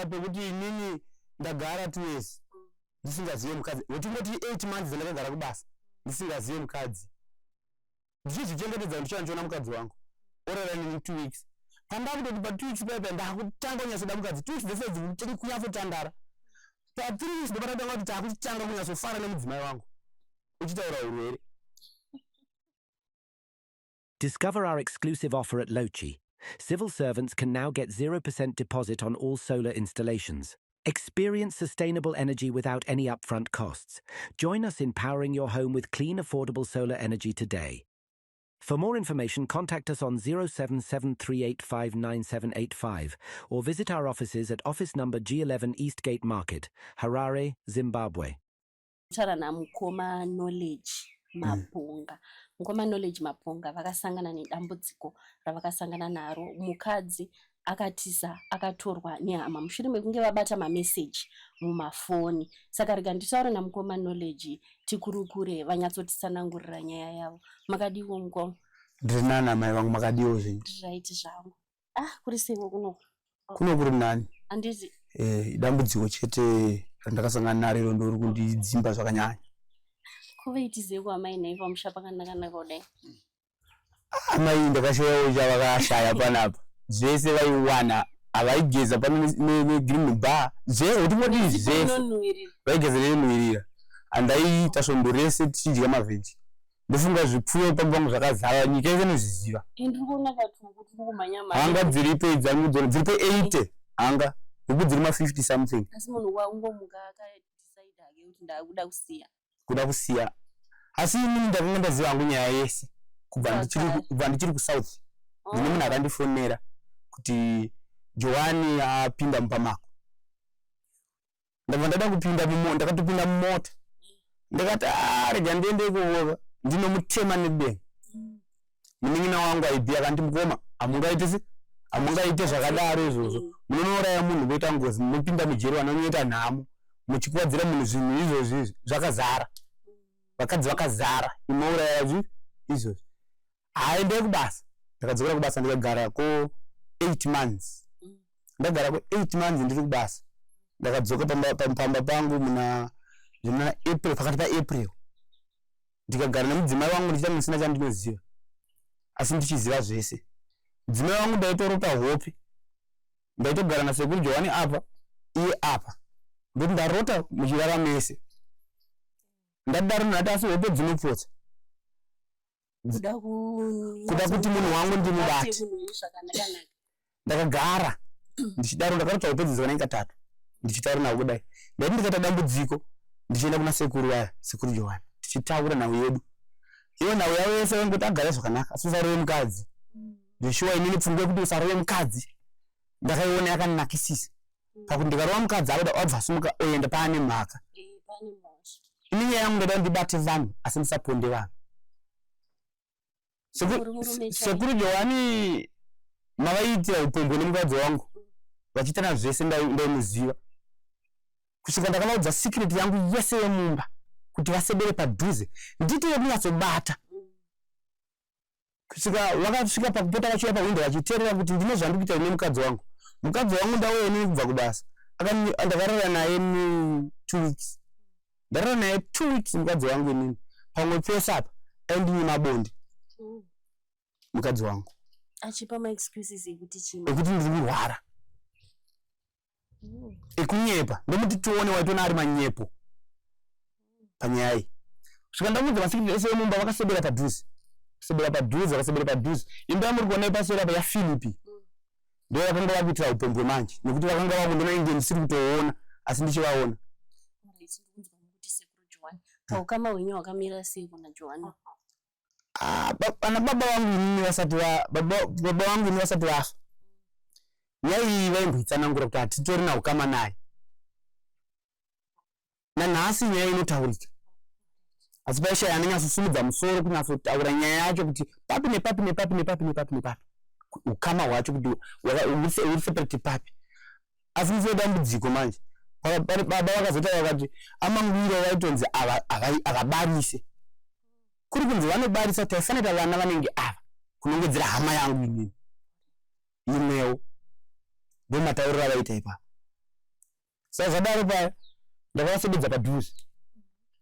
Pakasvika pekuti inini ndagara 2 years ndisingazive mukadzi, wetingoti 8 months dzandakagara kubasa ndisingazive mukadzi, ndichizvichengetedza, ndichiva ndichiona mukadzi wangu orara neni 2 weeks. Pandakutoti pa 2 weeks paipa ndakutanga kunyatsoda mukadzi, 2 weeks dzese dzikuti kunyatsotandara. Pa 3 weeks ndopatatanga kuti takutanga kunyatsofara nemudzimai wangu, uchitaura urwere. Discover our exclusive offer at Lochi. Civil servants can now get 0% deposit on all solar installations. Experience sustainable energy without any upfront costs. Join us in powering your home with clean, affordable solar energy today. For more information, contact us on 0773859785 or visit our offices at office number G11 Eastgate Market, Harare, Zimbabwe. Taura namukoma Knowledge Maponga. Mukoma Knowledge Maponga vakasangana nedambudziko ravakasangana naro. Mukadzi akatiza, akatorwa nehama mushure mekunge vabata mameseji mumafoni. Saka rega nditaure namukoma Knowledge, tikurukure, vanyatsotitsanangurira nyaya yavo. Makadiwo, mukoma? Ndiri nani, amai vangu. Makadiwo zvenyu? Right zvangu. Ah, kuri seiwo kuno? Kuno kuri nani. Handiti? Dambudziko chete randakasangana naro iro ndori kundidzimba zvakanyanya. Kuvaitizeko amai nhai, pamusha pakanaka kudai? Amai ndakashayawo chavakashaya panapa. Zvese vaiwana, havaigeza pano negreen bar, zvese utingoti zvese. Inonhuwirira. Vaigeza nenhuwirira. Handaiita svondo rese tichidya mavheji. Ndofunga zvipfuyo pamba pangu zvakazara, nyika yese inozviziva. Ndiri kuona katuku tiri kumhanya mhanya. Hanga dziripo dzangu dzona dziripo 80 hanga, huku dziri ma50 something. Asi munhu waungomuka akadecide hake kuti ndakuda kusiya? Kuda kusiya, asi inini ndakanga ndaziva hangu nyaya yese kubva ndichiri kuSouth. Ndine munhu akandifonera kuti Johani apinda mumba mako. Ndabva ndada kupinda ndakatopinda mumota, ndikati, "Ah, rega ndiende ikoko ndinomutema nedemo." Munin'ina wangu aibhi akandi, "Mukoma, hamungaite se hamungaite zvakadaro izvozvo. Munonouraya munhu, kuita ngozi, munopinda mujeri, vanonoita nhamo muchikuwadzira munhu. Zvinhu izvozvi izvi zvakazara, vakadzi vakazara, inouraya zvi izvozvi." Haendei kubasa. Ndakadzokera kubasa, ndikagara ko 8 months. Ndagara ko 8 months ndiri kubasa, ndakadzoka pamba pangu muna April, pakati paApril. Ndikagara nemudzimai wangu ndichita ndisina chandinoziva, asi ndichiziva zvese. Mudzimai wangu ndaitorota hope, ndaitogara nasekuru Johani apa, iye apa, ndoti ndarota muchirara mese. Ndadaro ndati, asi hope dzinopotsa. Kuda Kuda kuti munhu wangu ndimubate. Zvakanaka. Ndakagara ndichidaro, ndakarota hope dzidzivanenge katatu ndichitaura navo kudai. Ndaiti ndikaita dambudziko ndichienda kuna sekuru vaya, sekuru Johani, tichitaura nhau yedu. Ivo nhau yavo yese vaingoti agare zvakanaka, asi usarove mukadzi. Zveshuwa, inini pfungwa yekuti usarove mukadzi ndakaiona yakanakisisa, pakuti ndikarova mukadzi akuda abva asimuka oenda, paane mhaka. Pane mhosva. Ini nyaya yangu ndada ndibate vanhu, asi ndisaponde vanhu. Murume chaiye. Sekuru Johani mavaiitira upombwe nemukadzi wangu vachiitana zvese, ndaimuziva kusvika ndakavaudza secret yangu yese yemumba kuti vasedere padhuze, nditi yekunyatsobata, kusvika vakasvika pakupota vachiuya pahwindo vachiteerera kuti ndine zvandikuita nemukadzi wangu. Mukadzi wangu ndauya inini kubva kubasa, ndakarara naye ni 2 weeks. Ndarara naye 2 weeks mukadzi wangu inini, pamwe pese apa aindinyima bonde mukadzi wangu. Achipa maexcuses ekuti chii? Ekuti ndiri kurwara, ekunyepa. Ndomuti tione, waitona ari manyepo panyaya iyi. Svika ndamudza masecret ese emumba, vakasebera padhuze, sebera padhuze, vakasebera padhuze. Imba yamuri kuona ipaseri apa yaPhilipi ndo vakanga vakuitira upombwe manje, nekuti vakanga vakundona inge ndisiri kutoona, asi ndichivaona. Right, ndikunzwa mukuti sekuru Johani. Paukama hwenyu hwakamira sei kuna Johani? Ah, ana baba vangu inini vasati baba vangu ini vasati vafa, nyaya iyi vaimboitsanangura kuti hatitorina ukama naye. Nanhasi nyaya inotaurika, asi paishaya anonyatsosimudza musoro kunyatsotaura nyaya yacho kuti papi nepapi nepapi nepapi nepapi nepapi, ukama hwacho kuti uri separate papi. Asi musi wedambudziko manje, baba vakazotaura vakati amangwiro vaitonzi havabarise, kuri kunzi vanobarisa, taifanira vana vanenge ava, kunongedzera hama yangu inini imwewo. Ndo matauriro avaita ipapo. Saka zvadaro paya ndakavasebedza padhuze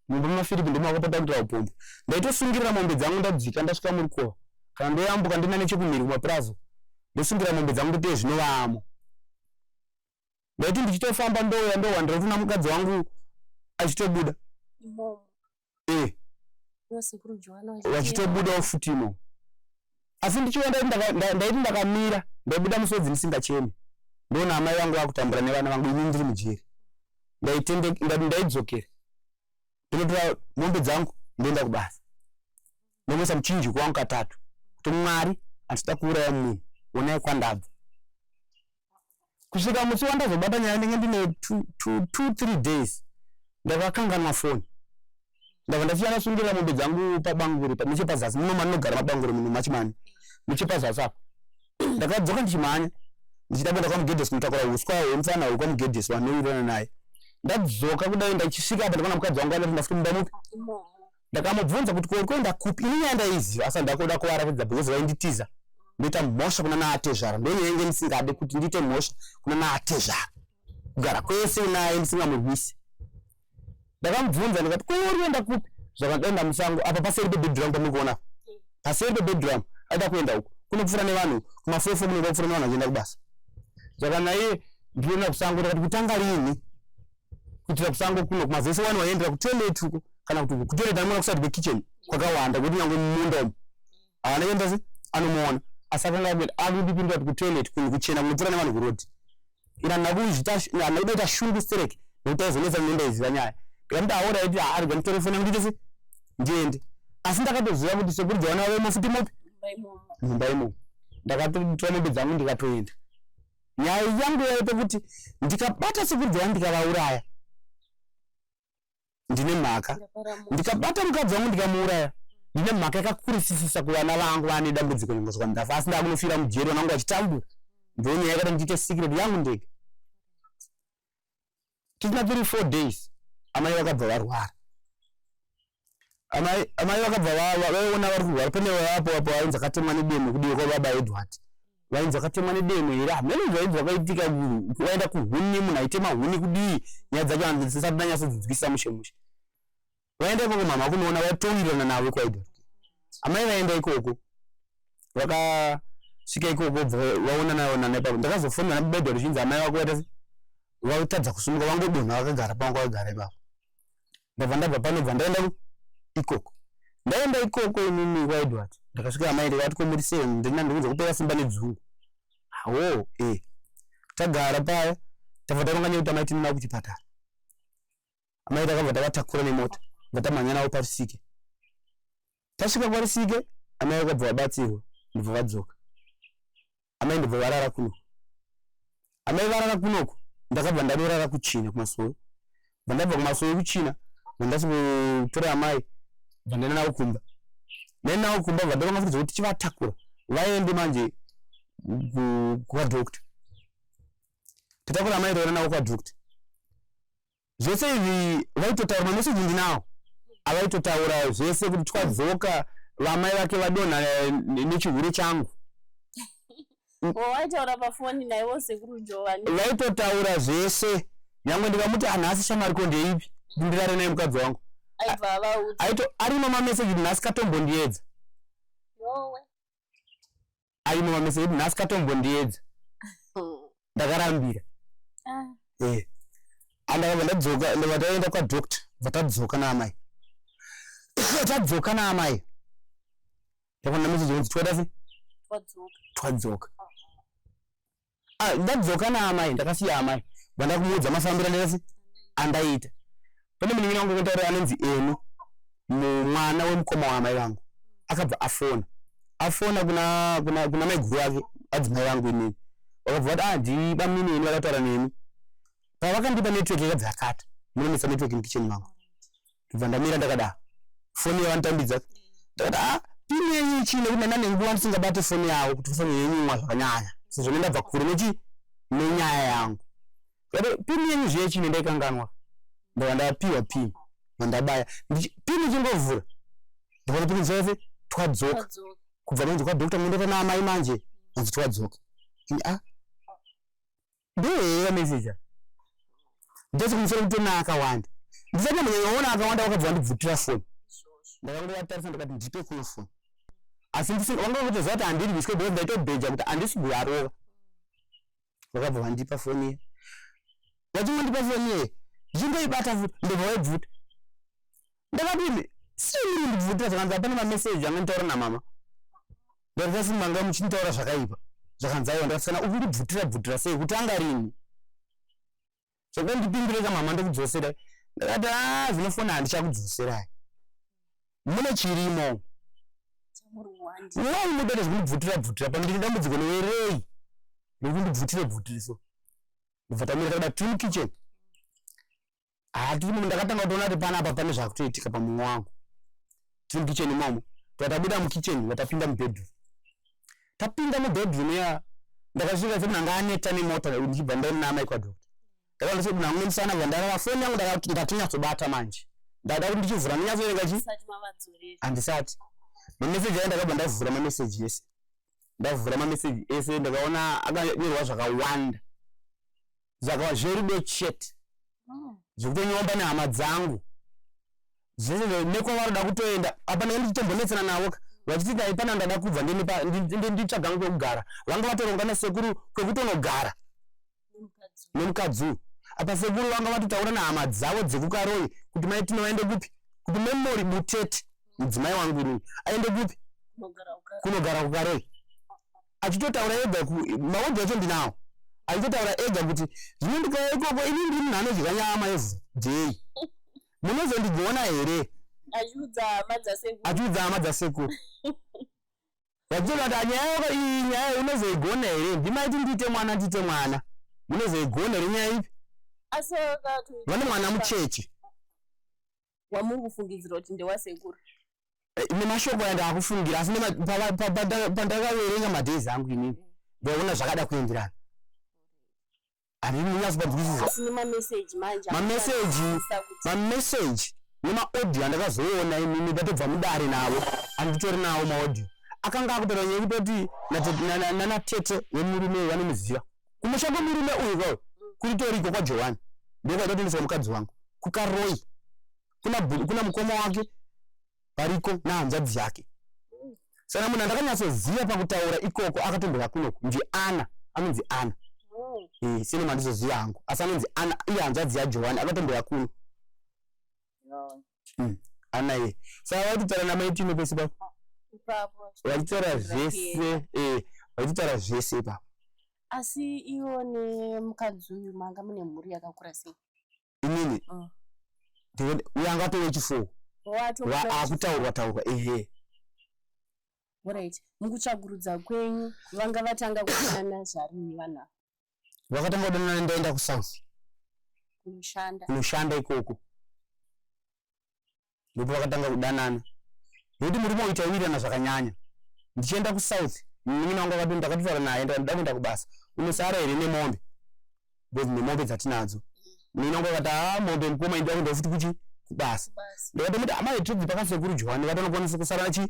mumba maFiripi ndomakapota kuita upombwe. Ndaitosungirira mombe dzangu ndadzika ndasvika murukova kana ndoyambuka ndina nechekumhiri kumapurazi ndosungira mombe dzangu ndotee zvinovaamo. Ndaiti ndichitofamba ndouya ndohwandira kuti mukadzi wangu achitobuda Imomo. Eh. Vachitobudawo futi imomo. Asi ndichiuya ndaiti ndakamira ndaibuda musodzi ndisingachemi. Ndoona amai vangu vakutambura nevana vangu ini ndiri mujeri. Ndaidzokera. Ndinotora mombe dzangu ndoenda kubasa. Ndomuisa muchinjiko wangu katatu. Kuti Mwari handisida kuuraya munhu. Onai kwandabva. Kusvika musi wandazobata nyaya ndenge ndine 2-3 days ndakakanganwa foni. Ndabva ndasiya ndasungirira mombe dzangu pabanguri nechepazasi muno mandinogara mabanguri muno machimani nechepazasi apo. Ndakadzoka ndichimhanya ndichida kuenda kwaMugedhesi kunotakura uswa hwemufana huri kwaMugedhesi wanowirirana naye. Ndadzoka kudai ndachisvika apa ndakaona mukadzi wangu andati ndafika mumba mupi. Ndakamubvunza kuti ko uri kuenda kupi ini nyaya ndaiziva asi ndakuda kuvaratidza because vainditiza ndoita mhosva kuna naatezvara ndonyaya inge ndisingade kuti ndiite mhosva kuna naatezvara kugara kwese naye ndisingamurwisi. Ndakamubvunza ndikati ko uri kuenda kupi zvakandaenda musango apa paseri pebedroom pamuri kuona paseri pebedroom aida kuenda uko kunopfuura nevanhu kumafofo kunenge kupfuura nevanhu vachienda kubasa zvakanaiye ndinoenda kusango ndikati kutanga rini kuitira kusango kuno kumavhesi wani waiendera kutoilet uko kana kuti kutoilet anoona kusati kwekitchen kwakawanda kuti nyange mumunda umu haana kuenda se anomuona asi akanga akuenda akundipindura kuti kutoilet kunhu kuchena kunopfuura nevanhu kuroad ina handina kuda kuita shungu sterek nekuti aizonetsa nekuti ndaiziva nyaya ndikamuti aora iti haarega nditore foni yangu ndiite se ndiende asi ndakatoziva kuti sekuru Joana vavemo futi mupi mumba imomo ndakatotora mombe dzangu ndikatoenda. Nyaya yangu yaive kuti ndikabata sekuru Joana ndikavauraya ndine mhaka, ndikabata mukadzi wangu ndikamuuraya ndine mhaka yakakurisisisa kuvana vangu vane dambudziko nyangwe ndafa asi ndakunofira mujeri vana vangu vachitambura. Ndiyo nyaya yakati ndiite secret yangu ndega. Tisina 3-4 days amai vakabva varwara. Amai vakabva vaiona vari kurwara pane vapo apo vainzi akatemwa nedemo kudiwa kwababa Edward. Vainzi akatemwa nedemo here hameno zvainzi zvakaitika vaenda kuhuni munhu aitema huni kudii nyaya dzacho handisati ndanyatsodzidzwisisa mushe mushe. Vaenda ikoko mama kunoona vatowirirana navo kwaEdward. Amai vaenda ikoko vakasvika ikoko vaona naona ipapo ndakazofonera nababa Edward zvichinzi amai vako vaita vatadza kusumuka vangodonha vakagara panga vakagara ipapo. Ndabva ndabva pano bva ndaenda ikoko. Ndaenda ikoko inini kwaEdward ndakasvika amai ndikavati ko muri sei ndina ndikunzwa kupera simba nedzungu. Hawo eh tagara paya tabva taronga nyaya kuti amai tinoenda kuchipatara. Amai takabva tavatakura nemota bva tamhanya navo paRusike. Tasvika kwaRusike amai vakabva vabatsirwa ndobva vadzoka. Amai ndobva varara kunoku. Amai varara kunoku ndakabva ndanorara kuChina kumasowe. Bva ndabva kumasowe kuChina bva ndasvikotora amai bva ndaenda navo kumba. Ndaenda navo kumba bva ndaronga futi zvekuti tichivatakura vaende manje kwadoctor. Tatakura amai toenda navo kwadoctor. Zvese izvi vaitotaura mameseji ndinawo avaitotaura zvese kuti twadzoka vamai vake vadonha nechihure changu. Waitaura pafoni naivo sekuru Jovani. Vaitotaura zvese nyangwe ndikamuti anhasi shamwari ko ndeipi ndirare naye mukadzi wangu. Aibva avaudza. Aito arimo mameseji nhasi katombondiedza. Yowe. Arimo mameseji nhasi katombondiedza. Ndakarambira. Eh. Andakabva ndadzoka ndabva taenda kwa doctor bva tadzoka naamai. Tadzoka naamai. Ndakaona message yonzi twaita sei? Twadzoka. Twadzoka. Ah, ndadzoka naamai ndakasiya amai. Bva ndakumuudza mafambiro andaita sei? Andaita. Pane munin'ina wangu akataura anonzi Eno mwana wemukoma waamai vangu. Akabva afona. Afona kuna kuna kuna maiguru vake adzimai vangu inini. Vakabva vati ah ndibamnini eni vakataura neni. Pavakandipa network yakabva yakata. Munonetsa network mukitchen mangu. Ndobva ndamira ndakadaro. Foni yavanotambidza. Ndakati ah pini yenyu ichii nekuti ndanga nenguva ndisingabate foni yavo kuti foni yenyu imwa zvakanyanya. Sezvo ndabva kure nechi nenyaya yangu. Ndakati pini yenyu zviye chii ndaikanganwa. Ndabva ndapiwa pini. Ndabaya. Pini ichingovhura. Ndakaona pini dzose twadzoka. Kubva manje kwa doctor mundoita naamai manje. Hanzi twadzoka. Ini ah. Ndoyera message. Ndese kumusoro kutona akawanda. Ndisati ndamboona akawanda vakabva vandibvutira foni. Ndakangovatarisa ndikati ndipe kuno foni. Asi ndisi vanga vakutoziva kuti handiri kuiswe because ndaitobheja kuti handisi kuyarova. Vakabva vandipa foni iye. Vachingondipa foni iye ndichingoibata futi ndobva vaibvuta. Ndakati imi sei muri kundibvutira zvakanzi hapana mameseji anga nditaura namama. Ndakati asi manga muchinditaura zvakaipa. Zvakanzi aiwa ndakati kana ukundibvutira bvutira sei kutanga rini? Zvakandipindureka mama ndokudzoserai. Ndakati haa zvino foni handichakudzoserai. Mune chirimo. Why munoda zvekundibvutira bvutira pano ndine dambudziko newe rei? Rekundibvutira bvutiriso. Ndobva tamira takada tiri mukitchen. Haa tiri mumu ndakatanga kutoona kuti panapa pane zvakutoitika pamumwe wangu. Tiri mukitchen imomo. Tatabuda mukitchen vatapinda mubedroom. Tapinda mubedroom ya ndakasvika semunhu anga aneta nemota ndichibva ndaenda naamai kwadoctor. Ndakaona semunhu angu nemusana bva ndarara foni yangu ndakati ndatinyatsobata manje. Ndada kuti ndichivhura ndinyatsoverenga chi handisati. Mameseji aya ndakabva ndavhura mameseji ese. Ndavhura mameseji ese ndakaona akanyorwa zvakawanda. Zvakava zverudo chete. Zvekutonyomba nehama dzangu. Zvese nekwavanoda kutoenda apa ndanga ndichitombonetsana navo ka vachiti dai pana ndada kubva nditsvaga kwekugara. Vanga vatoronga nasekuru kwekutonogara nemukadzi uyu. Apa sekuru vanga vatotaura nehama dzavo dzekuKaroi kuti mai Tino vaende kupi? Kuti Memory Butete mudzimai wangu inini aende kupi? Kunogara kuKaroi. Achitotaura ega maodhi acho ndinawo. Achitotaura ega kuti zvino ndikauya ikoko ini ndiri munhu anodya nyama everyday. Munozondigona here? Achiudza hama dzasekuru. Achiudza hama dzasekuru. Vachitoda kuti nyaya yako iyi nyaya unozoigona here? Ndimaiti ndiite mwana ndiite mwana. Munozoigona here nyaya ipi? Asi vane mwana mucheche. Wamuri kufungidzira kuti ndewasekuru. Eh, nemashoko aya ndakufungira asi pandakaverenga madays angu inini ndaona zvakada kuenderana. Handini munyatsopanzwisisa. Asi nemameseji manje. Mameseji, mameseji nemaaudio andakazoona inini ndatobva mudare navo anditori nawo maaudio akanga akutora nyaya yekutoti nanatete wemurume uyu vanomuziva kumusha kwemurume uyu kwayo kuritoriko kwaJohani ndokwaitotoendeswa mukadzi wangu kuKaroi kuna mukoma wake variko nahanzvadzi yake saka munhu andakanyatsoziva pakutaura ikoko akatombouya kunoku ndiAna anonzi Ana eh, sene mandizoziva hangu asi anonzi Ana iye hanzvadzi yaJohani akatombouya kuno Ana iye saka vaitotaura namaitino pese papo vachitaura zvese eh, vachitaura zvese ipapo. Asi iwo nemukadzi uyu manga mune mhuri yakakura sei? Inini uyo anga atove wechifo akutaurwa taurwa ehe. Alright, mukutsvagurudza kwenyu vanga vatanga kudanana zvarini vanhu ava? Vakatanga kudanana ndaenda kuSouth kunoshanda. Kunoshanda ikoko. Ndipo vakatanga kudanana. Nekuti murume uyu taiwirirana zvakanyanya. Ndichienda kuSouth, munin'ina wangu akati ndakatotaura naye ndikati ndoda kuenda kubasa. Unosara here nemombe? Because nemombe dzatinadzo. Munin'ina wangu akati haa mombe mukoma indoda kuenda futi kuchi kubasa. Ndakatomuti amai tobve pakasekuru Johani vatonokwanisa kusara chi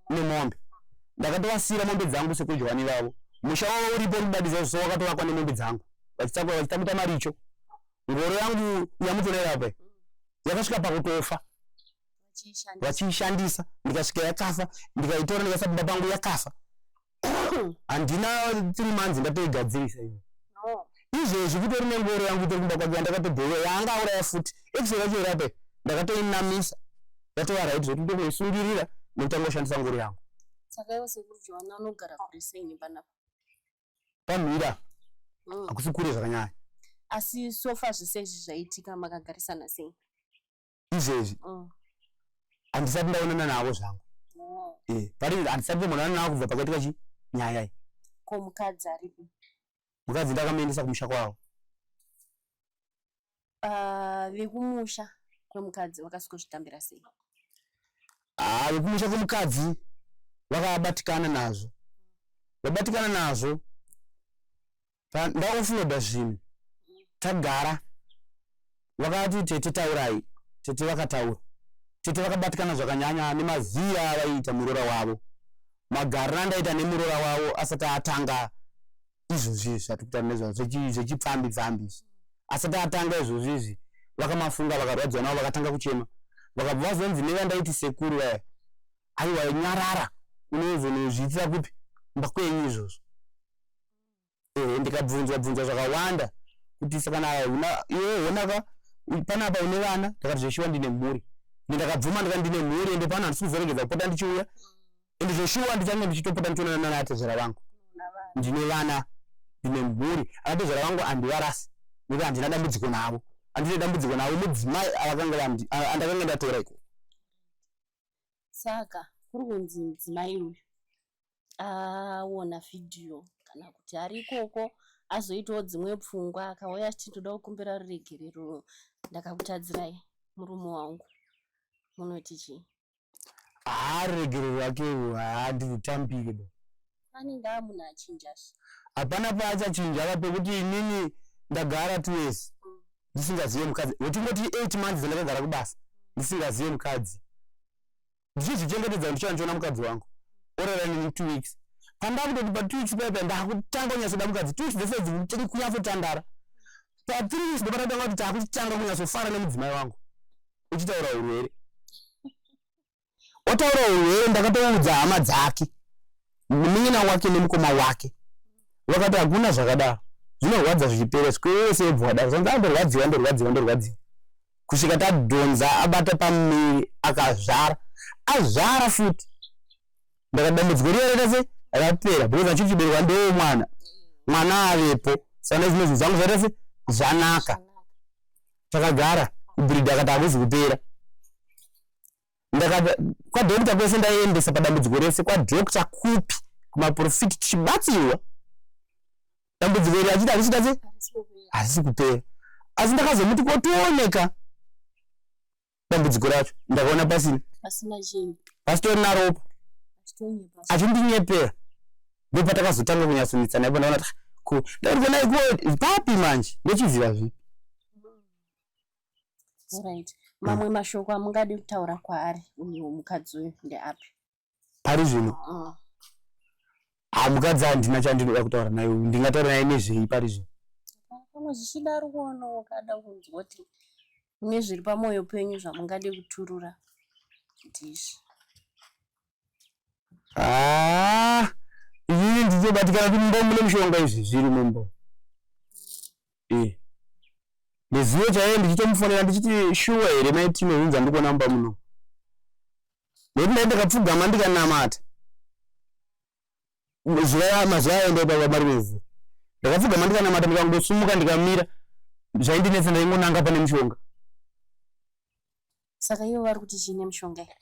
nemombe. Ndakatovasiira mombe dzangu sekuru Johani ivavo. Musha wavo uripo uri so wakatovakwa nemombe dzangu. Vachitakura vachitakuta maricho. Ngoro yangu yamutonera apa yakasvika pakutofa vachiishandisa ndikasvika yakafa ndikaitora ndikaisa pamba pangu yakafa. Handina 3 months ndatoigadzirisa iyo. Izvezvi kutori nengoro yangu itori kumba kwake yandakatobhowa yaanga auraya futi. X-ray yacho iri apa ndakatoinamisa yatova right zvekuti ndokuisungirira nekutanga kushandisa ngoro yangu. Saka ivo sekuru Johana anogara kure sei nepanapa? Pamhira hakusi kure zvakanyanya. Asi sofa zvese izvi zvaitika makagarisana sei? Izvezvi handisati ndaonana navo zvangu. Eh, pari handisati ndamboonana navo kubva pakaitika chi nyaya iyi. Ko mukadzi aripi? Mukadzi ndakamuendesa kumusha kwavo. Vekumusha kwemukadzi vakasvikozvitambira sei? Ah, vekumusha kwemukadzi vakabatikana nazvo. Vabatikana nazvo ndaoffloada zvinhu tagara vakati tete taurai, tete vakataura. Tete vakabatikana zvakanyanya nemaziya avaiita muroora wavo. Magariro andaita nemuroora wavo asati atanga izvozvi zvatiri kutaura nezvazvo zvechipfambi pfambi izvi. Asati atanga izvozvo izvi vakamafunga vakarwadziwa navo vakatanga kuchema. Vakabva vazonzi nevandaiti sekuru vaya aiwa nyarara unozonozviitira kupi kumba kwenyu izvozvo. Ehe ndikabvunzwa bvunzwa zvakawanda kuti saka kana una iwe honaka panapa une vana ndakati zveshuwa ndine mhuri. Ende ndakabvuma ndikati ndine mhuri ende pano handisi kuzoregedza kupota ndichiuya. Ende zveshuwa ndichange ndichitopota ndichionana naatezvara vangu. Ndine vana ndine mhuri anatezvara vangu handivarasi nekuti handina dambudziko navo. Handine dambudziko navo mudzimai avakanga andakanga ndatora ikoko. Saka kuri kunzi mudzimai uyu aona vhidhiyo kana kuti ari ikoko azoitawo dzimwe pfungwa akauya achiti ndoda kukumbira ruregerero ndakakutadzirai murume wangu munoti chii? Haa ruregerero rwake urwu haa ndirutambire bo. Anenge amunhu achinja zve. Hapana paachachinja apa pekuti inini ndagara 2 years ndisingazive mukadzi. Wetingoti 8 months dzandakagara kubasa ndisingazive mukadzi. Ndichizvichengetedza ndichiva ndichiona mukadzi wangu. Orara neni 2 weeks. Pandakutoti pa 2 weeks paya paya ndakutanga kunyatsoda mukadzi. 2 weeks dzese idzi kunyatsotandara. Pa 3 weeks ndopatatanga kuti takutanga kunyatsofara nemudzimai wangu. Uchitaura urwere. Otaura urwere ndakatoudza hama dzake. Munin'ina wake nemukoma wake. Vakati hakuna zvakadaro. Zvinorwadza zvichipera kwese wobva wadaro. Zvanzi ndorwadziwa ndorwadziwa ndorwadziwa. Kusvika tadhonza abata pamuviri akazvara. Azvara futi. Ndakati dambudziko riya raita sei? Rapera because achiri chibereko ndoo mwana. Mwana avepo. Saka nezvimwe zvinhu zvangu zvaita sei? Zvanaka. Takagara kubhiridha akati hakuzi kupera. Ndakati kwadhokta kwese ndaiendesa padambudziko rese kwadhokta kupi kumaprofiti tichibatsirwa dambudziko iri achiti harisi kuita sei? Harisi kupera. Asi ndakazomuti kotooneka dambudziko racho ndakaona pasina. Pasina chinhu. Pasitorina ropa. Achitonyepa. Achindinyepera. Ndopatakazotanga kunyatsonetsana ipo ndaona kuti ko ndakati kona iko papi manje ndochiziva zvipi. Alright. Mamwe mashoko amungade kutaura kwaari uyu mukadzi uyu ndeapi? Pari zvino ha mukadzi handina chandinoda kutaura naye uyu ndingataura naye nezvei pari zvino. Pamwe zvichida ari kuonawo kada kunzwa kuti mune zviri pamwoyo penyu zvamungade kuturura ndizvi. Haa inini ndinobatikana kuti mumba mune mushonga izvi zviri mumba. Eh. Nezuva chaiye ndichitomufonera ndichiti shuwa here mai Tino zvinhu zvandiri kuona mumba muno. Nekuti ndai ndakapfugama ndikanamata. Zuva mazuva aenda ipapa marimwe Ndakapfugama ndikanamata ndikangosumuka ndikamira. Zvaindinetsa ndaingonanga pane mushonga. Saka ivo vari kuti chii nemishonga iyi?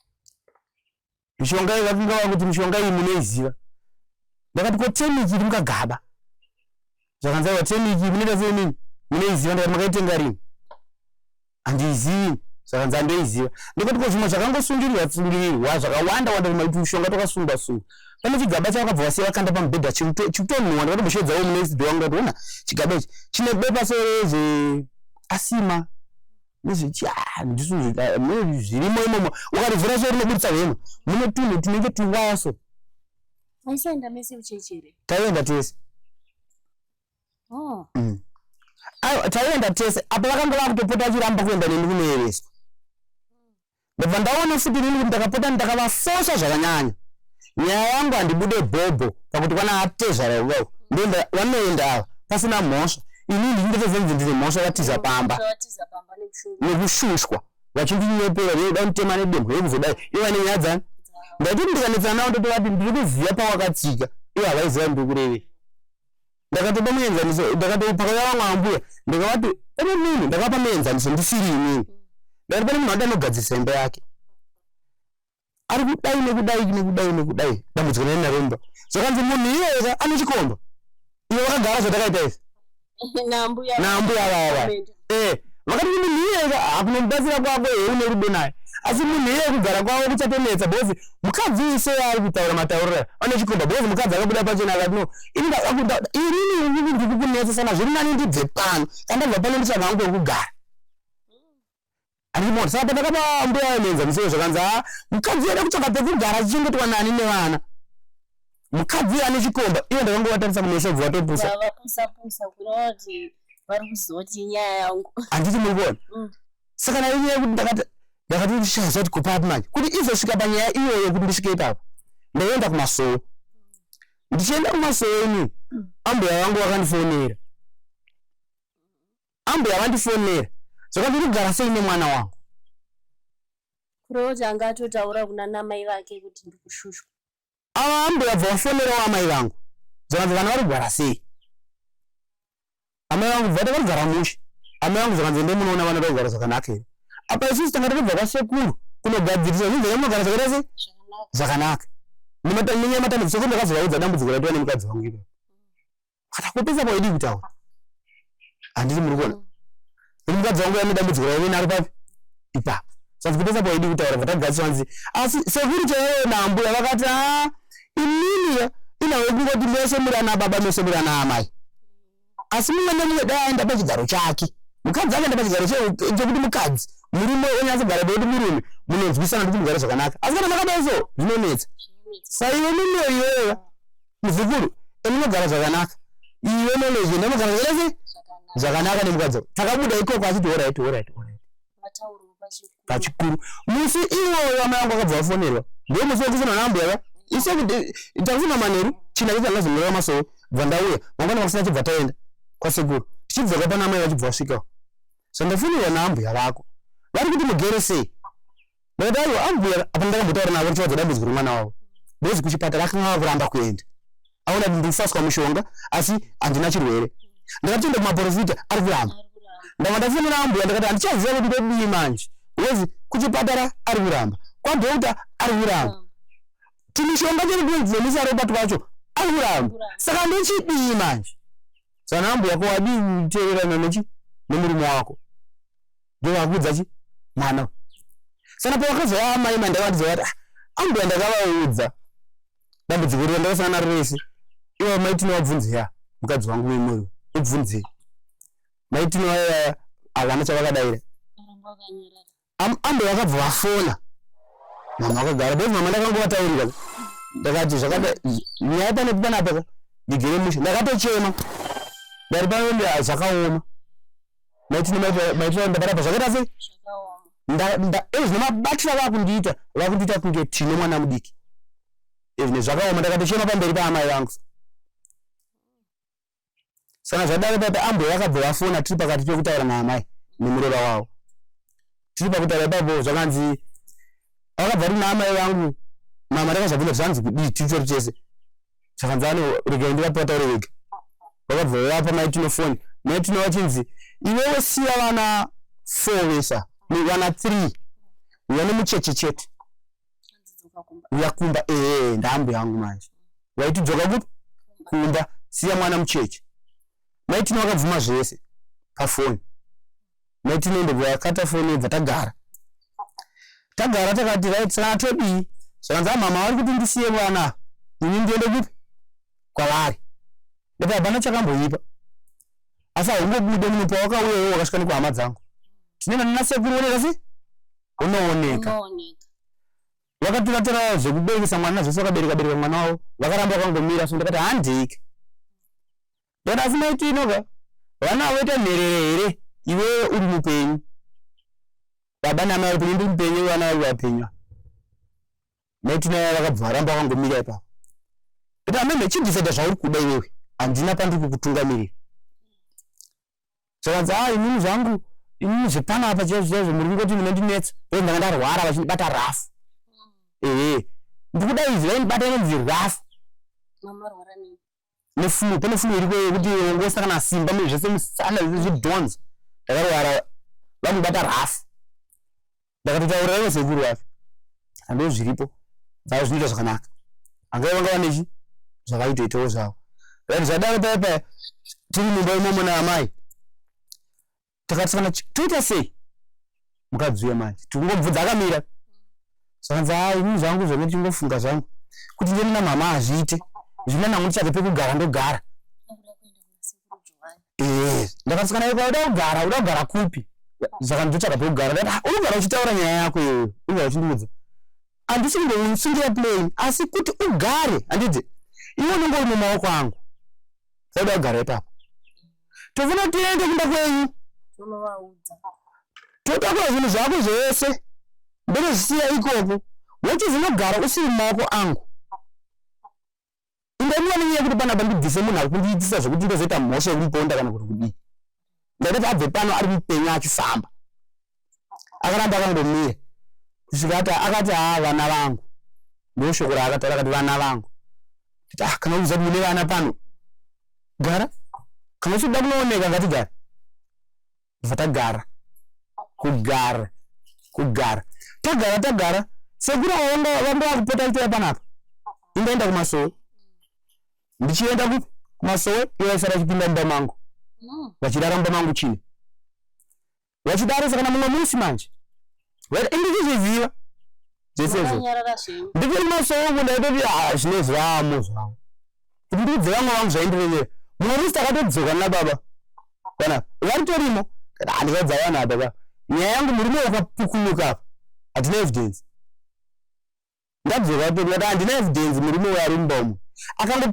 Mishonga iyi vakanga vakuti mishonga iyi munoiziva. Ndakati ko turmeric iri mukagaba. Zvakanzi aiwa turmeric munoita sei nini? Munoiziva ndakati makaitenga rini? Handiizivi. Zvakanzi handoiziva. Ndikati ko zvimwe zvakangosungirirwa sungirirwa zvakawanda wanda mishonga twakasungwa sungwa. Pane chigaba chavakabva vasiya vakanda pamubhedha chikutonhuhwa ndakatombosheedzawo munext door wangu ndakati ona chigaba ichi chine bepa so rezve asima nezvechi ndisu zvirimo imomo ukarivhura so rinobudisa hwema mune tunhu tunenge tuwaya so. Maisaenda mese kuchechi here? Taienda tese. Oh. Aiwa taienda tese apa vakanga vakutopota vachiramba kuenda neni kunoereswa. Ndabva ndaona futi inini kuti ndakapota ndakavafosa zvakanyanya. Nyaya yangu handibude bhobho pakuti kwana atezvara uko ndoenda vanoenda ava pasina mhosva. Inini ndinotozonzi ndine mhosva vatiza pamba Vatiza pamba nekushungurudzwa. nekushushwa vachindinyepera veida kunditema nedemo yekuzodai ivo vane nyaya dzani. Ndaitoti ndikanetsana navo ndotovati ndiri kuziva pawakatsika ivo havaiziva ndiri kurevei. Ndakatopa muenzaniso ndakati pakauya vamwe ambuya ndikavati pane munhu ndakapa muenzaniso ndisiri inini. Ndakati pane munhu anoda anogadzirisa imba yake. Ari kudai nekudai nekudai nekudai dambudziko rine naro mumba. Zvakanzi munhu iyeye ane chikomba. Ivo vakagara zvatakaita izvi. Naambuya. Naambuya vava. Eh, vakati munhu iyeye hakunomubatsira kwako here une rudo naye. Asi munhu iyeye kugara kwavo kuchatonetsa because mukadzi uyu sei ari kutaura matauriro aya ane chikomba because mukadzi akabuda pachena akati no ini inini ndiri kukunetsa sana zviri nani ndibve pano kana ndabva pano nditsvaga hangu kwekugara. Andimona saka pandakapa mbuya muenzaniso zvakanzi ha mukadzi uyu ada kutsvaga pekugara achichengetwa nani nevana. Mukadzi uyu ane chikomba ivo ndakangovatarisa kumeso bva vatopusa. Vavapusa pusa kureva kuti Vari kuzoti nyaya yangu. Handiti muri kuona? Saka nayo nyaya yekuti ndakati ndakati ndishaziva kuti kupapi manje kuti izosvika panyaya iyoyo kuti ndisvike ipapo ndaienda kumasowe. Ndichienda kumasowe ini ambuya vangu vakandifonera. Ambuya vandifonera zvakati ndikugara sei nemwana wangu. Kureva kuti anga atotaura kuna namai vake kuti ndikushushwa. Ava ambuya bva vafonerawo amai vangu zvakanzi vana vari kugara sei. Amai vangu bva vari kugara mushe. Amai vangu zvakanzi endai munoona vana vari kugara zvakanaka here. Apa isusu tanga tatobva kwasekuru kunogadzirisa zvinhu zvamunogara zvakaita sei zvakanaka. Nenyaya yematambudziko sekuru ndakazovaudza dambudziko raitova nemukadzi wangu ipapo. Akakopesa pawaidii kutaura. Handiti muri kuona? Kuti mukadzi wangu ane dambudziko raive naro papi? Ipapo. Saka kupesa pawaidii kutaura bva tagadziswa hanzi asi sekuru chaivo naambuya vakati haa inini inhau yekungoti mese muri ana baba mese muri ana amai. Asi mumwe nemumwe dai aenda pachigaro chake. Mukadzi akaenda pachigaro chekuti mukadzi murume onyatsogara pekuti murume munonzwisana kuti mugare zvakanaka. Asi kana makadai so zvinonetsa. Saiwe mumwe iwewe muzukuru unogara zvakanaka. Iwe knowledge ndinogara zvakanaka sei? Zvakanaka nemukadzi wako. Takabuda ikoko achiti alright alright alright. Pachikuru. Musi iwoyo amai vangu vakabva vafonerwa. Ndiwo musi wekufona naambuya va. Isu takufona manheru china chacho andazomureva masowe bva ndauya mangwana makusina chibva taenda kwasekuru. Tichidzoka pana amai vachibva vasvikawo. So ndafonerwa naambuya vako. Vari kuti mugere sei? Ndakati aiwa ambuya apa ndakambotaura navo ndichivaudza dambudziko remwana wavo. Because kuchipatara akanga ava kuramba kuenda. Aona kuti ndikufaswa mushonga asi handina chirwere. Ndakati toenda kumaporofita ari kuramba. Ndanga ndafonera ambuya ndakati handichaziva kuti ndodii manje. Because kuchipatara ari kuramba. Kwadoctor ari kuramba. Tumishonga chedu tunodzidzamisa ropa twacho ari kuramba. Saka ndochidii manje? Saka ambuya ko wadii kuteererana nechi nemurume wako? Ndovakuudza chi mwana. Saka pavakazouya amai mandakavaudza kuti ah, ambuya ndakavaudza dambudziko riya ndakasangana naro rese. Ivo mai Tino vabvunze ya mukadzi wangu memuri ubvunze. Mai Tino vaya havana chavakadaira. Ambuya vakabva vafona. Mama vakagara because mama ndakangovataurira. Ndakati zvakada nyaya pane panapa ndigere mushe ndakatochema. Ndari pano zvakaoma. Maitino maitino ndaparapa zvakaita sei? Ezvino mabatira vakundiita vakundiita kunge tine mwana mudiki. Ezvino zvakaoma ndakatochema pamberi paamai vangu. Saka zvadaro papa ambuya vakabva vafona tiri pakati pekutaura naamai nemureva wavo. Tiri pakutaura ipapo zvakanzi vakabva ri naamai vangu mama ndakazvabvunza zvanzi kudii titori tese. Zvakanzi ano regai ndivape vataure vega. Vakabva vapa mai Tino foni. Mai Tino vachinzi iwewe siya vana 4 vesa vana 3 uya nemucheche chete. Uya kumba ee ndaambuya vangu manje. Waiti dzoka kupi? Kumba siya mwana mucheche. Mai Tino vakabvuma zvese pafoni. Mai Tino ndobva vakata foni yobva tagara. Tagara takati right saka todii? Zvakanzi mama vari kuti ndisiye vana ini ndiende kupi? Kwavari. Ndati hapana chakamboipa. Asi haungobude muno pawakauya iwe wakasvika nekuhama dzangu. Tine vana sekuru oneka sei? Unooneka. Vakatovatara zvekuberekesa mwana zvese vakabereka bereka mwana wavo vakaramba vakangomira so ndakati handike. Ndakati asi mai Tino ka vana voita nherere here iwewe uri mupenyu. Baba namai vari penyu ndiri mupenyu vana vari vapenyu. Mai Tino vaya vakabva varamba vakangomira ipapo. Ndati amene chindiseta zvauri kuda iwewe handina pandiri kukutungamirira. Zvakanzi ah inini zvangu inini zvepanapa chaizvo chaizvo muri kungoti munondinetsa because ndanga ndarwara vachindibata rafu. Ehe ndikuda izvi vaindibata inonzi rafu. Neflu pane flu iriko yekuti ungosa kana simba zvese musana zvidhonza. Ndakarwara vakundibata rafu. Ndakatotaurira ivo sekuru vacho. Ndo zviripo. Zvavo zvinoita zvakanaka. Angave vanga vanechi zvavaitoitawo zvavo. Right zvadaro paya paya tiri mumba imomo naamai. Takati kana toita sei? Mukadzi uya manje. Tikungobvunza akamira. Zvakanzi haa ini zvangu zvenge ndichingofunga zvangu kuti ndiende namama hazviite. Zvina nangu nditsvage pekugara ndogara. Eh, ndakati kana uda kugara uda kugara kupi? Saka ndotsvaga pekugara. Ndakati ah, unogara uchitaura nyaya yako iyoyo. Unogara uchindiudza. Handisi kundosungira plane asi kuti ugare handiti iwe unenge uri mumaoko angu. Uda kugara ipapo. Tofuna tiende kumba kwenyu totakura zvinhu zvako zvese ndotozvisiya ikoko wochizonogara usiri mumaoko angu. Inga nenyaya yekuti panapa ndibvise munhu ari kundiitisa zvekuti ndozoita mhosva yekumuponda kana kuti kudii. Ndaitoti abve pano ari mupenyu achifamba. Akaramba akangomira kusvika ati akati haa vana vangu. Ndoshoko raakataura akati vana vangu. Nditi ah kana uziva kuti mune vana pano gara kana uchida kunooneka ngatigare. Ndobva tagara kugara kugara tagara tagara sekuru avo vanga vanga vakupota vachitouya panapa indaenda kumasowe ndichienda kupi kumasowe ivo vaisara vachipinda mumba mangu vachirara mumba mangu chine vachidaro saka namumwe musi manje indichizviziva zvese izvo ndichiri kumasowe uku ndaitoti ah, zvine zvamo zvavo kuti ndiudze vamwe vangu zvaindirevera mumwe musi takatodzoka nababa kana varitorimo kana handivaudza vanhu apa ka nyaya yangu murume wakapukunyuka apa hatina evidence ndadzoka kutokuti handina evidence murume uyo ari mumba umu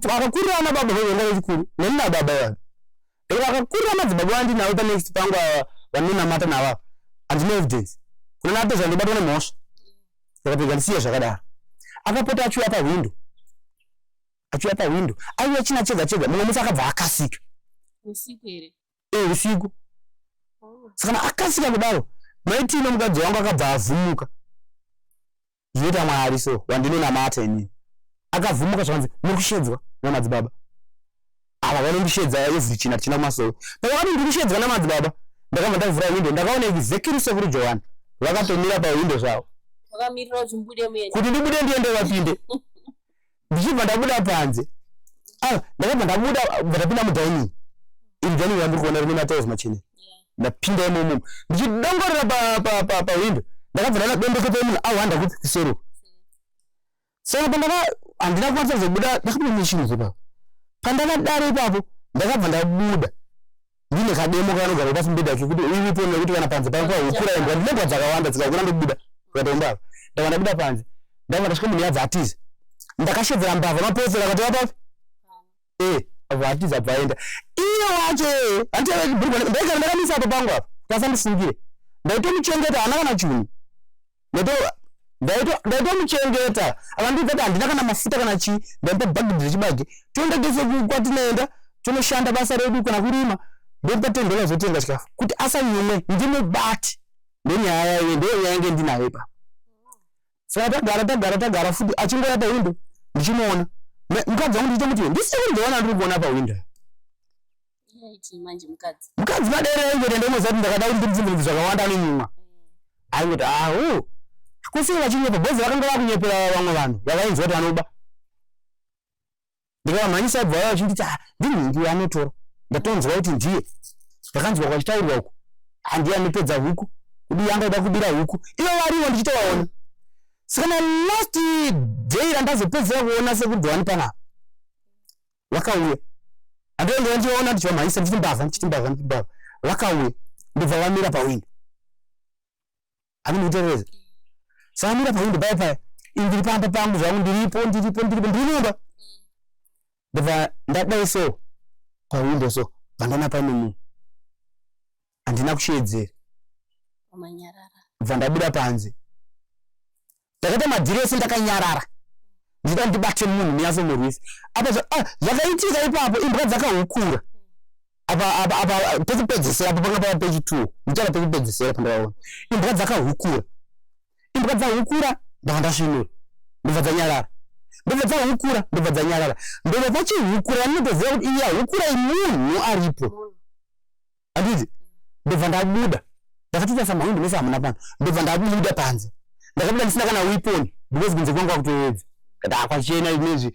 akakurira ana baba vanga vechikuru neni nababa vanhu eko akakurira madzibaba vandinavo panext pangu ava vandinonamata navo ava handina evidence kuna napedza ndobatwa nemhosva saka pega ndisiye zvakadaro akapota achiuya pahwindo achiuya pahwindo aiuya china chega chega mumwe musi akabva akasika usiku here e usiku saka akasika kudaro maitino mukadzi wangu akabva avhumuka zvinoita mwari so wandinonamata inini akavhumuka zvakanzi muri kushedzwa namadzibaba ava vanondishedza every china tichina kumasowe pavakati ndiri kushedzwa namadzibaba ndakabva ndavhura windo ndakaona exactly sekuru johani vakatomira pawindo zvavo vakamirira kuti mubude muende kuti ndibude ndiende vapinde ndichibva ndabuda panze ah, ndakabva ndabuda bva ndapinda mudining iri dining yandiri kuona rine matiles machena ndapinda imomo ndichidongorera pawindo ndakabva ndaona bendekete remunhu ahwanda kupi kuseri saka pandaka handina kukwanisa kuzobuda ndakabuda nechinhu ipapo pandakadaro ipapo ndakabva ndabuda ndine kademo kanogara pasi mubhedha kekuti uripo nekuti kana panze pangu hukura imbwa ndine mbwa dzakawanda dzikahukura ndobuda kukatomba apa ndakabva ndabuda panze ndakabva ndasvika munhu yabva atiza ndakashedzera mbavha mapofera akati vapapi eh abva atiza abva aenda iye wacho ee handiaibhurugwa ndaigara ndakamisa apa pangu apa kuti asandisungire ndaitomuchengeta haana kana chunhu ndaitomuchengeta akandiudza kuti handina kana mafuta kana chii ndaimupa bhagidhi rechibage toenda tese kwatinoenda tonoshanda basa redu kana kurima ndomupa $10 zotenga chikafu kuti asanyumwe ndimubate ndonyaya yaive ndonyaya yange ndinayo ipapo saka tagara tagara tagara futi achingouya pawindo ndichimuona mukadzi wangu ndichitomuti ndisiri kundiona ndiri kuona pawindo manje mukadzi mukadzi madere aingoita ndomuziva kuti ndakada kuti ndimubvunze zvakawanda anonyumwa aingoti ahu ah, kusii vachinyepa bhozi vakanga vakunyepera vamwe vanhu vavainzwa kuti vanoba ndikavamhanyisa bva vaya vachinditi ah, ndinhingi anotora ndatonzwa kuti ndiye ndakanzwa kwachitaurwa uku handiye anopedza huku kudii anga ida kubira huku ivo varivo ndichitovaona saka na last day randazopedzera kuona sekudhwani panapa vakauya andenge ndichivaona ndichivamhanyisa ndichiti mbavha ndichiti mbavha ndichiti mbavha vakauya ndobva vamira pawindo andinokuterereza saka mira pawindo paya paya ini ndiri pamba pangu zvangu ndiripo ndiripo ndiripo ndiri mumba ndobva ndadai so pawindo so bva ndaona pane munhu handina kusheedzera bva ndabuda panze ndakaita madhiri ese ndakanyarara ndichida ndibate munhu ndinyatsomurwisa apa ah, zvakaitika ipapo imbwa dzakahukura apa apa apa pekupedzesera apa panga pava pechituwo ndichava pekupedzesera pandakaona imbwa dzakahukura imbwa dzahukura ndava ndasvinura ndobva dzanyarara ndobva dzahukura ndobva dzanyarara ndobva dzachihukura ndinotoziva kuti iya hukura imunhu aripo handiti ndobva ndabuda ndakatoita samahwindo mese hamuna pano ndobva ndabuda panze ndakabuda ndisina kana weapon because kunze kwangu kwakutoedza kati akwachena inezvi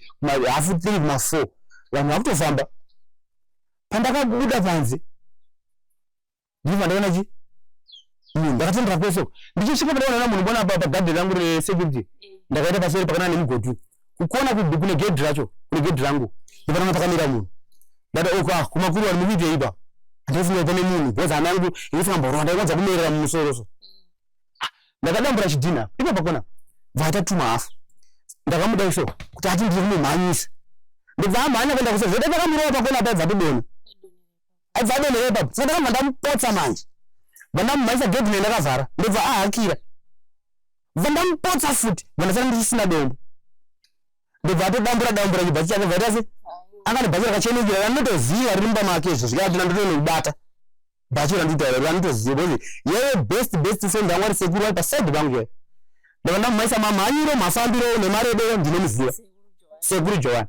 hafu three kuma four vanhu vakutofamba pandakabuda panze ndibva ndaona chi munhu ndakatendera kwese uko ndichisvika pandaona munhu bona pa pagadhi rangu resecurity mm. ndakaita paseri pakanana nemugodhi kukona kune gedhi racho kune gedhi rangu ndipanoona pakamira munhu ndati oka oh, kumakuru vanhu mukuitei ipa handifunga pane munhu because hana yangu inofanira ndaikwanza kumerera mumusoro so ah, ndakadambura chidhina ipo pakona bva atatuma hafu ndakamuda iso kuti ati ndiri kumumhanyisa ndobva amhanya kuenda kusoro zvoda pakamurova pakona paibva todona. Aibva adonhera ipapo. Saka ndakabva ndamupotsa manje. Bva ndamumhanyisa gedhi ne ndakavhara. Ndobva ahakira. Bva ndamupotsa futi. Bva ndasara ndichisina dombo. Ndobva atodambura dambura chibhachi chake bva tase. Anga nebhachi rakachenukira randinotoziva riri mumba make izvo zvikati ndandotonobata. Bhachi randinotaura randinotoziva because yaive best best friend yangu ari sekuru vari paside pangu chaipo. Ndobva ndamumhanyisa mamhanyiro mafambiro nemarebero ndinomuziva. Sekuru Joan.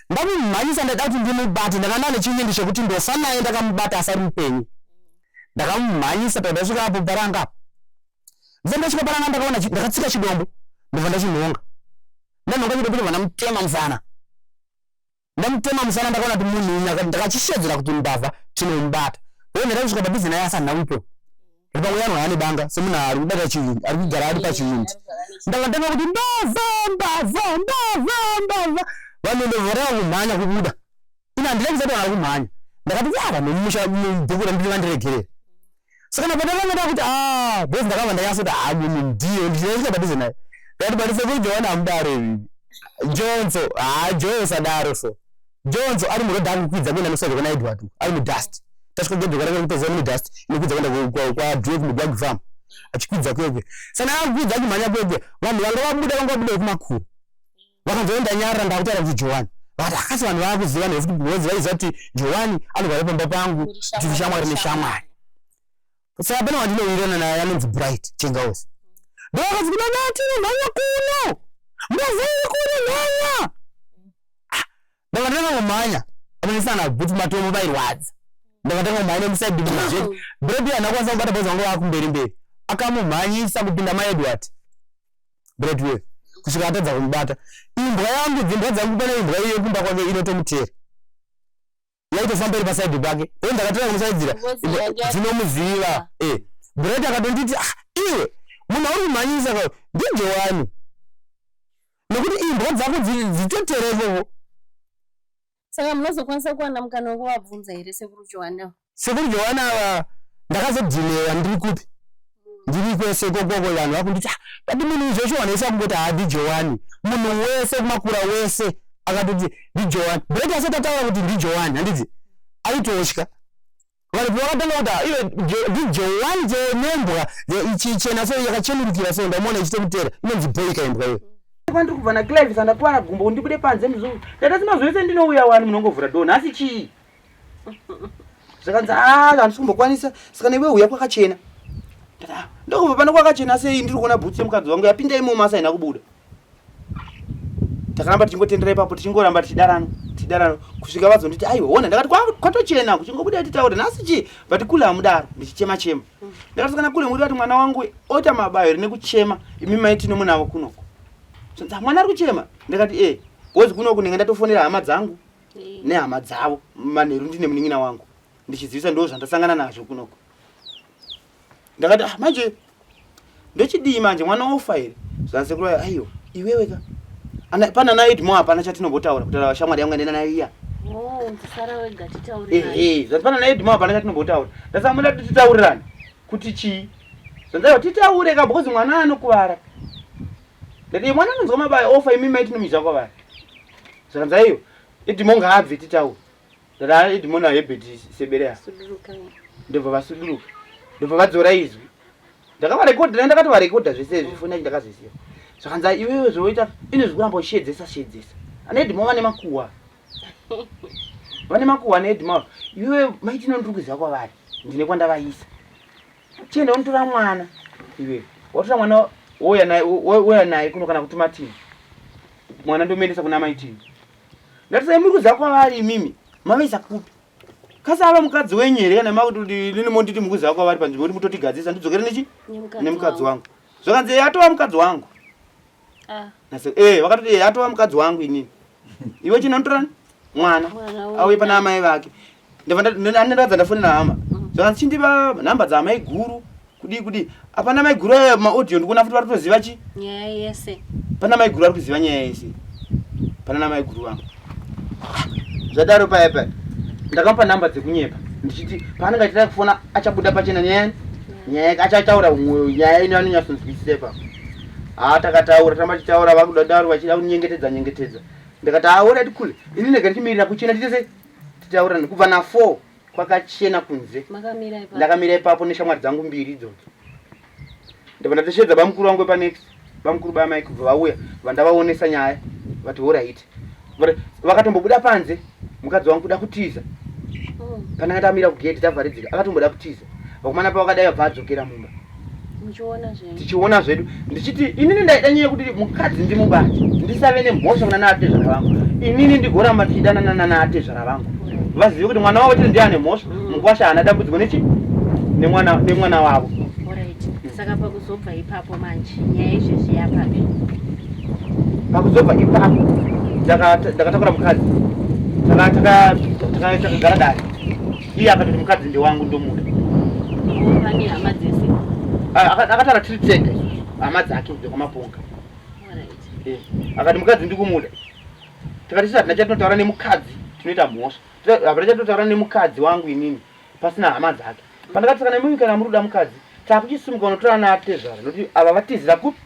Ndamumhanyisa ndaida kuti ndimubate ndanga ndane chivindi chekuti ndofa naye ndakamubata asari mupenyu. Ndakamumhanyisa pandasvika apo paranga apo. Ndisati ndasvika paranga ndakaona ndakatsika chidombo ndobva ndachinhonga. Ndanhonga chidombo ndobva ndamutema musana. Ndamutema musana ndakaona kuti munhu uyu ndakachishedzera kuti mbavha tinomubata. Uye ndaida kusvika padhuze naye asi handina kuipewa. Pamwe yanhu ane banga semunhu ari kubata chivindi ari kugara ari pachivindi. Ndakatanga kuti mbavha mbavha mbavha mbavha vanhu ndobva kumhanya kubuda. Ini handina kusati vanhu vari kumhanya. Ndakati ya vanhu vemumusha mubhuku randiri vandiregerera. Saka ndabva ndakanga kuti ah because ndakabva ndanyatso kuti ah munhu ndiye ndichisvika padhuze naye. Ndakati but sekuru Johane hamudaro imi. Jonso ah Joe usadaro so. Jonso ari muroad akukwidza kuenda nosvika kuna Edward ari mudust. Tasvika gedhe kwatanga kupedza mune dust inokwidza kuenda kwa Drake mugwag farm achikwidza kwekwe. Saka akukwidza achimhanya kwekwe vanhu vanga vabuda vanga vabuda kumakuru. Vakanzwa ndanyarara ndakutaura kuti Joan. Vakati akasi vanhu vakuziva nekuti because vaiziva kuti Joan anogara pamba pangu tiri shamwari neshamwari. Saka pane wandinowirirana naye anonzi Bright Chengausi. Ndovakati kuna vati mhanya kuno. Mbavha iri kuno mhanya. Ah, ndakatanga kumhanya. Amanyisana bhuti matombo vairwadza. Ndakatanga kumhanya musaidi mujeti. Bright haana kukwanisa kubata bhozi vanga vakumberi mberi. Akamumhanyisa kupinda maEdward. Bright uye kusvika atadza kumubata. Imbwa yangu dzimbwa dzangu pane imbwa iyo kumba kwake inotomutera. Yaitofamba iri pasaidi pake. Uye ndakatora kumusaidzira dzinomuziva. Eh. Bright akatonditi ah iwe munhu auri kumhanyisa ka ndiJowani. Nekuti imbwa dzako dzitotere ikoko. Saka munozokwanisa kuwana mukana wekuvabvunza here sekuru Johani ava? Sekuru Johani ava ndakazodhilewa ndiri kupi? Ndiri kwese ikokoko vanhu vakunditi ah, but munhu izvo Johani wese akungoti haa ndiJohani. Munhu wese kumakura wese akatoti ndiJohani. Brett asati ataura kuti ndiJohani handiti aitotya. Vanhu pavakatanga kuti ah, iwe ndiJohani nembwa ichichena so yakachenurukira so ndamuona ichitomutera inonzi boy kaimbwa iyo. Kwandiri kubva naClive sandakuvara gumbo ndibude panze muzukuru. Ndati mazuva ese ndinouya wani munongovhura door nhasi chii? Zvakanzi ah handisi kumbokwanisa saka newe huya kwakachena. Ndati ah ndokubva pano kwakachena sei ndiri kuona bhutsu yemukadzi wangu yapinda imomo asi haina kubuda. Takaramba tichingotendera ipapo tichingoramba tichidarano tichidarano kusvika vazonditi aiwa hona ndakati kwatochena kuchingobuda titaure nhasi chii but kule hamudaro ndichichema chema. Ndakati kana kule muri vati mwana wangu oita mabayo here nekuchema imi maiti nomunavo kunoko. Zvanzi mwana ari kuchema ndakati eh because kunoku ndinge ndatofonera hama dzangu nehama dzavo manheru ndine munin'ina wangu ndichizivisa ndo zvandasangana nazvo kunoko. Ndakati ah manje ndochidii manje mwana ofa here zvanzi sekuru vaya aiwa iwewe ka ana pana na Edmore hapana chatinombotaura kutaura shamwari yangu yandina nayo iya. Oh, ndisara wega titaurirane. Ehe, zvanzi pana na Edmore hapana chatinombotaura. Ndasaka muda kuti titaurirane kuti chii? Zvanzi aiwa titaure ka because mwana anokuvara. Ndati mwana anonzwa mabayo ofa imi mai tinomizva kwavari. Zvakanzi aiwa Edmore ngaabve titaure. Ndati ah Edmore na Herbert sebere ava. Suduruka. Ndobva vasuduruka. Ndobva vadzora izwi. Ndakavarekodha ndakatovarekodha zvese izvi foni yacho ndakazoisiya. Zvakanzi ah, iwewe zvoita ine zvekuramba uchishedzesa shedzesa. Ana Edmore vane makuhwa. Vane makuhwa ana Edmore. Iwewe mai Tino ndiri kuziva kwavari. Ndine kwandavaisa. Chienda unotora mwana iwewe. Watora mwana wouya naye wouya naye kuno kana kutuma Tino. Mwana ndomuendesa kuna mai Tino. Ndati sai muri kuziva kwavari imimi. Mavaisa kupi? Kasi ava mukadzi wenyu here kana makuti inini monditi mukuziva kwavari panzvimbo kuti mutotigadzirisa ndidzokere nechi nemukadzi wangu. Zvakanzi eh, atova mukadzi wangu. Ah. Nase eh vakatoti eh atova mukadzi wangu inini. Iwe chinotora mwana auye pana amai vake. Ndabva ndatadza ndafonera hama. Zvakanzi chindipa nhamba dzaamai guru kudii kudii. Apana mai guru aya maaudio ndikuona futi vari kutoziva chi nyaya yese. Pana mai guru ari kuziva nyaya yese. Pana namai guru vangu. Zvadaro paya paya ndakamupa nhamba dzekunyepa ndichiti paanenge achida kufona achabuda pachena nyaya nyaya yake achataura nyaya ino anonyatsonzwisisa ipapo. Haa takataura tamba tichitaura vakuda daro vachida kunyengetedza nyengetedza. Ndikati haa alright kule ini ndega ndichimirira kuchena tiite sei titaurirane kubva na 4. Kwakachena kunze. Ndakamira ipapo neshamwari dzangu mbiri idzodzo. Ndabva ndatosheedza bamukuru vangu vepanext, bamukuru bamai kubva vauya, vandavaonesa nyaya vati horaiti. Vakatombobuda panze mukadzi wangu kuda kutiza. Pandanga ndamira kugedhi tavharidzika akatomboda kutiza. Vakomana pavakadai vabva adzokera mumba. Muchiona zvenyu. Tichiona zvedu ndichiti inini ndaida nyaya yekuti mukadzi ndimubate ndisave nemhosva kuna naatezvara vangu. Inini ndigoramba ndichidanana nanaatezvara vangu. Vazive kuti mwana wavo chete ndiye ane mhosva. Mukwasha haana dambudziko nechi nemwana nemwana wavo. Alright. Saka pakuzobva ipapo manje nyaya izvezvi yapapi? Pakuzobva ipapo ndakatakura mukadzi. Takagara dare. Iye akatoti mukadzi ndewangu ndomuda. Pane hama dzese. Akataura tiri tega isusu hama dzake dzekwaMaponga. Alright. Eh, akati mukadzi ndikumuda. Tikati isu hatina chatinotaura nemukadzi tinoita mhosva. Hapana chatinotaura nemukadzi wangu inini pasina hama dzake. Pandakati saka nemimi kana muri kuda mukadzi takuchisimuka unotora naatezvara nokuti ava vatizira kupi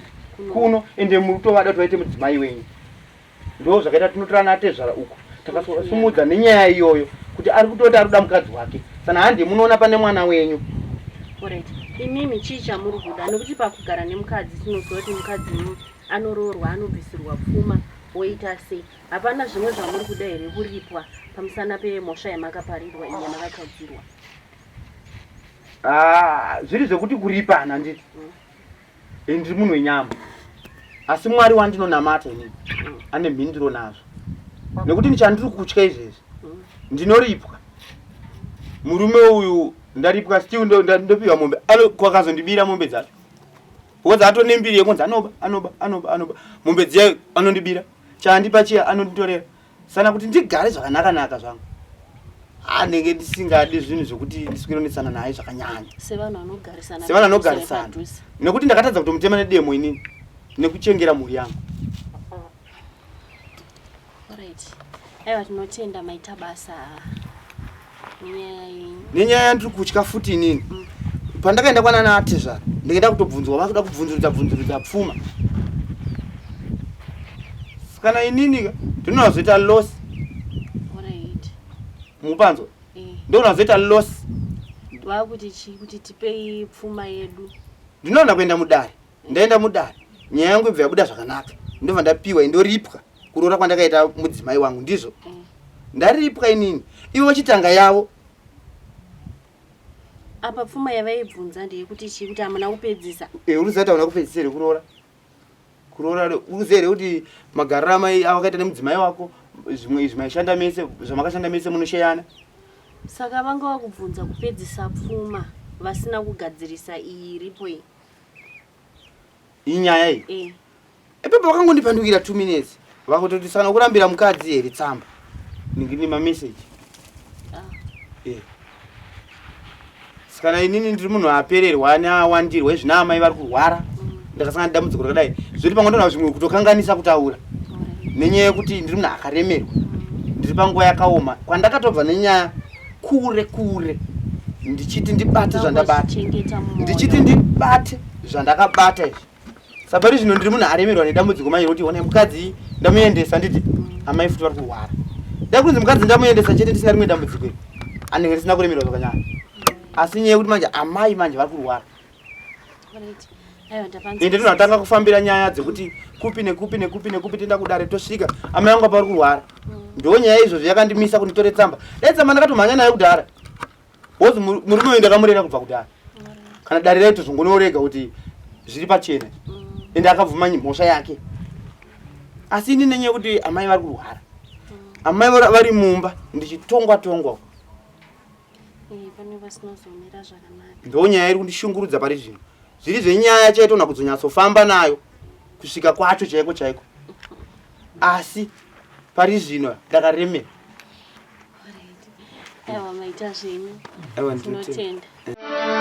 kuno ende muri kutovada kuti vaite mudzimai wenyu. Ndo zvakaita tinotora naatezvara uku takasumudza nenyaya iyoyo kuti ari kutoti ari kuda mukadzi wake sana handi munoona pane mwana wenyu. Alright. Imimi chii chamuri kuda nokuti pakugara nemukadzi tinoziva kuti mukadzi anoroorwa anobvisirwa pfuma woita sei hapana zvimwe zvamuri kuda here kuripwa pamusana pemhosva yamakaparirwa iyi yamakatadzirwa? Ah, zviri zvekuti kuripana handiti ini ndiri munhu wenyama asi mwari wandinonamata inini ane mhinduro nazvo nekuti chandiri kutya izvezvi ndinoripwa murume uyu ndaripwa still ndopiwa mombe kwakazondibira mombe dzacho because atone mbiri yekunzi anoba anoba anoba anoba mombe dziya anondibira chaandipa chiya anonditorera sana kuti ndigare zvakanaka naka zvangu anenge ah, ndisingadi zvinhu zvekuti ndiswironetsana naye zvakanyanya sevanhu vanogarisana sevanhu vanogarisana nekuti ndakatadza kutomutema nedemo inini nekuchengera mhuri yangu. Alright. Aiwa tinotenda maita basa nenyaya yenyu. Nenyaya yandiri kutya futi inini. Pandakaenda kwanana atezvara ndikaenda kutobvunzwa vakuda kubvunzurudza bvunzurudza pfuma. Kana inini ka ndinozoita loss. Alright. Mupanzwa? Eh. Ndinozoita loss. Vakuti chii kuti tipei pfuma yedu. Ndinoona kuenda mudare. Ndaenda mudare nyaya yangu ibva yabuda zvakanaka ndobva ndapiwa indoripwa kuroora kwandakaita mudzimai wangu ndizvo ndaripwa inini ivo vachitanga yavo. Apa pfuma yavaibvunza ndeyekuti chii kuti hamuna kupedzisa. Eh, uri kuziva kuti hauna kupedzisa here kuroora? Kuroora uri kuziva here kuti magariro amai awakaita nemudzimai wako zvimwe izvi maishanda mese zvamakashanda mese munosheyana? Saka vanga vakubvunza kupedzisa pfuma vasina kugadzirisa iyi iripo iyi. Inyaya iyi? Eh. Ipapo vakangondipandukira 2 minutes vakutoti sana kurambira mukadzi here tsamba ndini mameseji. Ah. Eh. Sikana inini ndiri munhu apererwa neawandirwa izvi naamai vari kurwara ndakasangana nedambudziko rakadai zvoti pamwe ndona zvimwe kutokanganisa kutaura nenyaya yekuti ndiri munhu akaremerwa ndiri panguva yakaoma kwandakatobva nenyaya kure kure ndichiti ndibate zvandabata ndichiti ndibate zvandakabata izvi sapari zvino ndiri munhu aremerwa nedambudziko manje rekuti ona mukadzi ndamuendesa nditi amai futi vari kurwara dai kunzi mukadzi ndamuendesa chete ndisina rimwe dambudziko iri anenge ndisina kuremerwa zvakanyanya asi nyaya yekuti manje amai manje vari kurwara ende tinotanga kufambira nyaya dzekuti kupi nekupi nekupi nekupi toenda kudare tosvika amai vangu apa vari kurwara ndo nyaya izvozvo yakandimisa kuti nditore tsamba dai tsamba ndakatomhanya nayo kudhara Because murume uyu ndakamurera kubva kudhara. Kana dare raitozongonorega kuti zviri pachena. Ende akabvuma mhosva yake. Asi ini nenyaya yekuti amai vari kurwara. Amai vari mumba ndichitongwa tongwa. Eh, pane vasinozomira zvakanaka. Ndo nyaya iri kundishungurudza pari zvino. Zviri zvenyaya chaitona kuzonyatsofamba nayo kusvika kwacho chaiko chaiko. Asi pari zvino ndakaremera. Aiwa maita zvenyu. Aiwa Tinotenda. ndinotenda.